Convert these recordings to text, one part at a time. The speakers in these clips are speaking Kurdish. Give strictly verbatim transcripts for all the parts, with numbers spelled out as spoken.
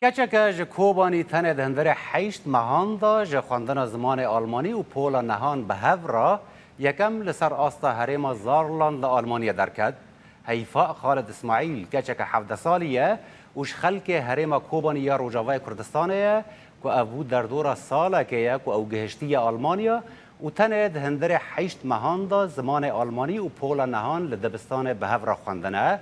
Keçeke ji Kobanî tenê di hundirê heşt mehan de ji xwendina zimanê almanî û pola nehan bi hev re yekem li ser asta herêma Saarland li Almanya derket. Heyfa Xalid Îsmaîl keçeke hevdeh salî ye û ji xelkê herêma Kobanî ya Rojavayê Kurdistanê ye ku ev bû derdora salekê ye ku ew gihiştiye Almanya û tenê di hundirê heşt mehan de zimanê almanî û pola nehan li dibistanê bi hev re xwendine.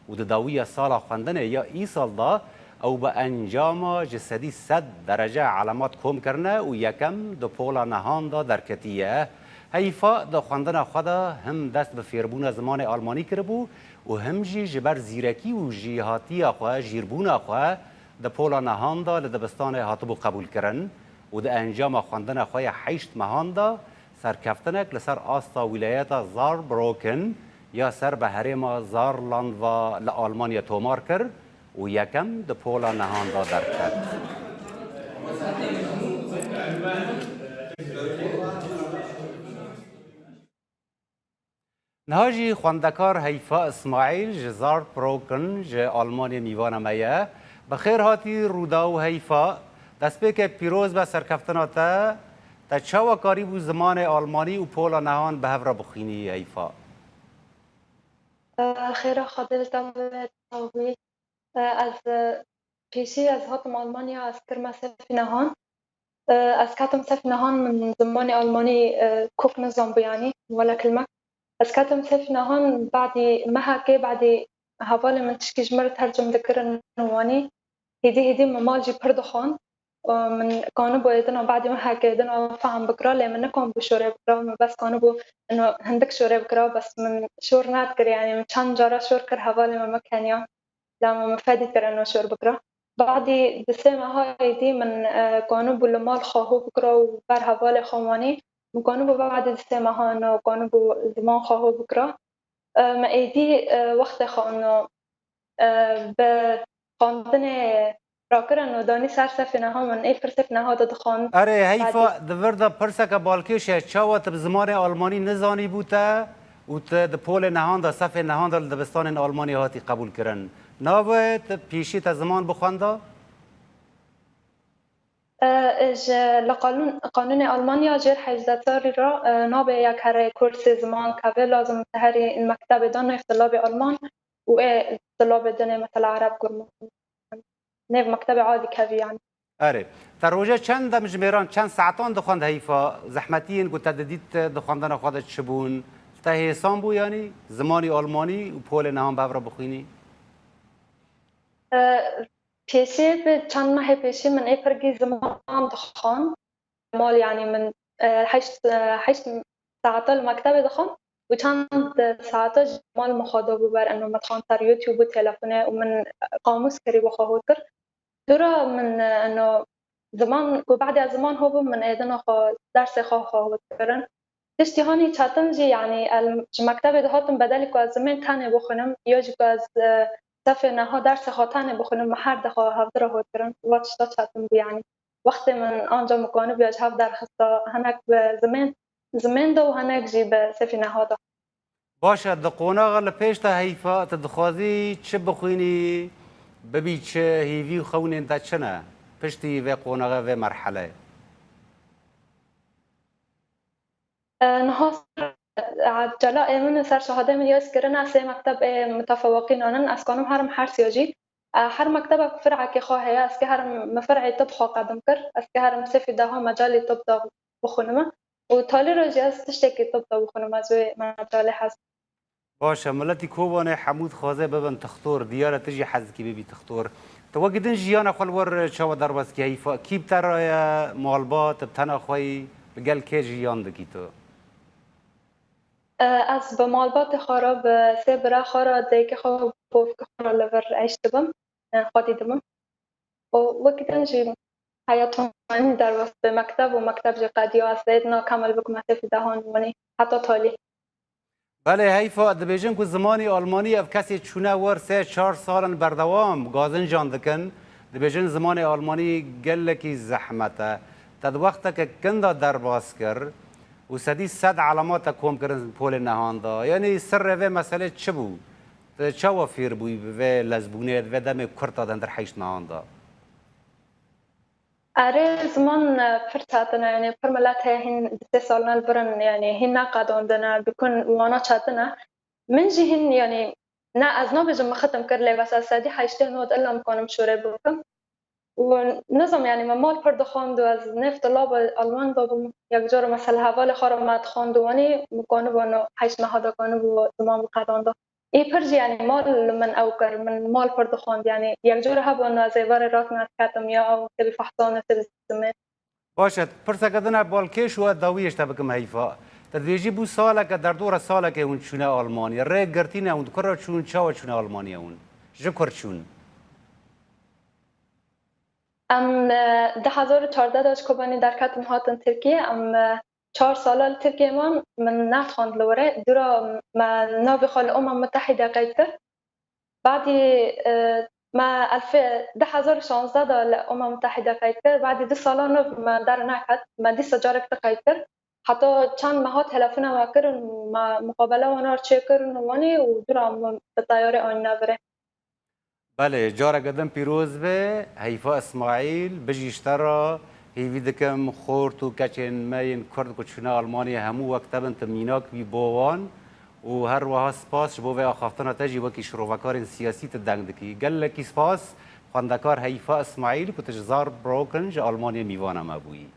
û di dawiya sala xwendinê ya îsal de ew bi encama ji sedî sed derece elemat kom kirine û yekem di pola nehan de derketiye. Heyfa di xwendina xwe de him dest bi fêrbûna zimanê almanî kiribû û him jî ji ber zîrekî û jîhatiya xwe, jîrbûna xwe di pola nehan de li dibistanê hatibû qebûlkirin û di encama xwendina xwe ya heşt mehan de serkeftinek li ser asta wîlayeta Saarbroken ya ser bi herêma Saarland ve li Almanya tomar kir û yekem di pola nehan de derket. Niha jî xwendekar Heyfa Îsmaîl ji Saarbroken ji Almanyê mîvana me ye. Bi xêr hatî Rûdaw Heyfa. Destpêkê pîroz be serkeftina te. Te çawa karîbû zimanê almanî û pola nehan bi hev re bixwînî Heyfa? Xêra Xwedê li te be, Tawî. Ez, e, pêşî ez hatim Almanya, ez kirme sefî nehan. E, ez ketim sefî nehan, min zimanê almanî, e, kok nizanbû, yanî, wela kilmek. Ez ketim sefî nehan, badî mehekê, badî hevalê min tişkî ji min re tercim dikirin û wanî. Hêdî hêdî min mal jî pir dixwand. E, min kanibû êdina badî mehekê êdina fehm bikira, lê min nikanibû şorê bikira. Min bes kanibû ino hindik şorê bikira, bes min şor nedikir, yanî min çend cara şor kir, hevalê min me keniya. Lema min fedî kir eno şor bikira. Badî di sê meha êdî min, e, kanibû li mal xwe hû bikira û ber hevalê xwe wanî. Min kanibû badî di sê meha eno kanibû ziman xwe hû bikira. E, me êdî, e, wextê xwe eno, e, bi xwendinê rakirin û danî ser sefê neha, min ê pir sefê neha de dixwend. Erê, heyfa, di vir de pirseke balkêş e, çawa tu bi zimanê almanî nizanîbû te û tu di polê nehan de, sefê nehan de li dibistanên Almanyê hatî qebûlkirin? Navê tu pêşî te ziman bixwenda? E, ji li qanûn-, qanûnê Almanya jêr hejde salî re, e, nabe yek herê kursê ziman kevê, lazim te herî mektebê de nêv tulabê Alman û ê tulabê dinê mesela Ereb kurman. Nêv mektebê adî kevî, yanî. Erê. Te roje çend demjimêran, çend saetan dixwend heyfa? Zehmetiyên ku te didît di xwendina xwe de çi bûn? Te hêsan bû, yanî zimanî almanî û polê nehan bi hev re bixwînî? E, pêşê bi çend mehê pêşî min ê pirgî ziman dixwand. Mal, yanî min, e, heşt, e, heşt saeta li mektebê dixwand û çend saeta ji mal min xwe dabû ber, eno min dixwand ser YouTube û telefonê û min, e, qamûs kirî bo xwe hot kir. Dora min, e, eno ziman, ku badê ez ziman hobûm, min êdina xwe, dersê xwe xwe hot kirin. Tiştî hanî çetin jî, yanî, el, ji mektebê dihatim, bedelî ku ez zimên tenê bixwînim, ya jî ku ez, e, sefê neha dersê xwe tenê bixwînim, me her de xwe hevdira hot kirin. Va tişta çetin bû, yanî. Wextê min anca min kanibûya ji hev derxista, hinek bi zimên, zimên de û hinek jî bi sefî neha de. Baş e, di qonaxa li pêş de heyfa, tu dixwazî çi bixwînî, bibî çi, hîvî û xewnên te çi ne? Piştî vê qonaxê, vê merheleyê? E, niha ser, e, cela ê min û ser şehadê min ya ez kirine sê mekteb ê mutefeweqînan in, ez kanim herim her sêya jî. E, her mektebek fir'ekê xwe heye, ez kê herim min fir'ê tib xwe qedim kir, ez kê herim sefî deha mecalê tib de bixwînime. Û talî re jî ez tiştekî tib de bixwînim, ez wê mecalê hez Baş e, miletî Kobanê hemû dixwaze bibin tixtor, diyar e tu jî hez dikî bibî tixtor. Tu wekî din jiyana xwe li wir çawa derbas dikî heyfa? Kî bi te re ye, malbat, bi tena xwe yî, li gel kê jiyan dikî tu? E, ez bi malbatê xwe re, bi sê bira xwe re, dayikê xwe, bavkê xwe re li vir eyş dibim, e, xwedî dibim. Û wekî din jî heya tonî derbas bi mekteb û mekteb jî qediya ez vê dina kemel bikim, ez sefî dehan wanî heta talî. Belê, heyfa, dibêjin ku zimanî almanî ev kesê çûne wir sê çar sal in berdewam gazincan dikin. Dibêjin zimanê almanî gelekî zehmet e. Te di wexteke kin de derbas kir û sedî sed elemat te kom kirin polê nehan de. Yanî sirrê vê meselê çi bû? Tu çawa fêr bûyî bi vê lezbûnê, di vê demê kurt de di hundir heşt mehan de? Erê, ziman e, pir çetin e, yanî pir milet heye hîn di sê salan li vir in, yanî hîn neqedandine, dikin wana çetin e. Min jî hîn, yanî ne, ez nabêjim min xitim kir, lê bes ez sedî heştê nod illa mikanim şûrê bikim. Û nizam, yanî me mal pir dixwand û ez nêv tulaba Alman de bûm. Yek cara me selhevalê xwe re me dixwand û wanî mikanibû no heşt meha dikanibû ziman biqedanda. Ê pir jî, yanî mal li min ew kir, min mal pir dixwand, yanî yek cara hebû no ez êvarê rast nediketim ya ew têbî fehsane têbî zimê. Baş e, pirseke din e, bal kêş û ez dawiyê ji te bikim heyfa. Te dibêjî bû saleke, derdora salekê hûn çûne Almanya. Rê girtîne hûn, di ku re çûn, çawa çûne Almanya hûn? Ji kur çûn? Em e, du hezar û çardeh de ji Kobanê derketin hatin Tirkiye. Em e, çar sala li Tirkiye man, min nedixwand li wir e. Dûra me navê xwe li Umem Mutehîde qeyd kir. Badî e, me elfê du hezar û şazdeh de li Umem Mutehîde qeyd kir. Badî du sala nû me derneket. Me dîsa carek di qeyd kir. Heta çend meha telefona me kirin, me muqabela wan ar çêkirin û wanî û dûra min bi teyarê anîne vir e. Belê, careke din pîroz be, Heyfa Îsmaîl, bijî ji te re. Hêvî dikim xort û keçên me yên Kurd ku çûne Almanyayê hemû wek te bin, tu mînak bî bo wan. Û her wiha spas ji bo vê axaftina te jî wekî şirovekarên siyasî tu deng dikî. Gelekî spas, xwendekar Heyfa Îsmaîl, ku tu ji Saarbrücken ji Almanyayê mîvana me bûyî.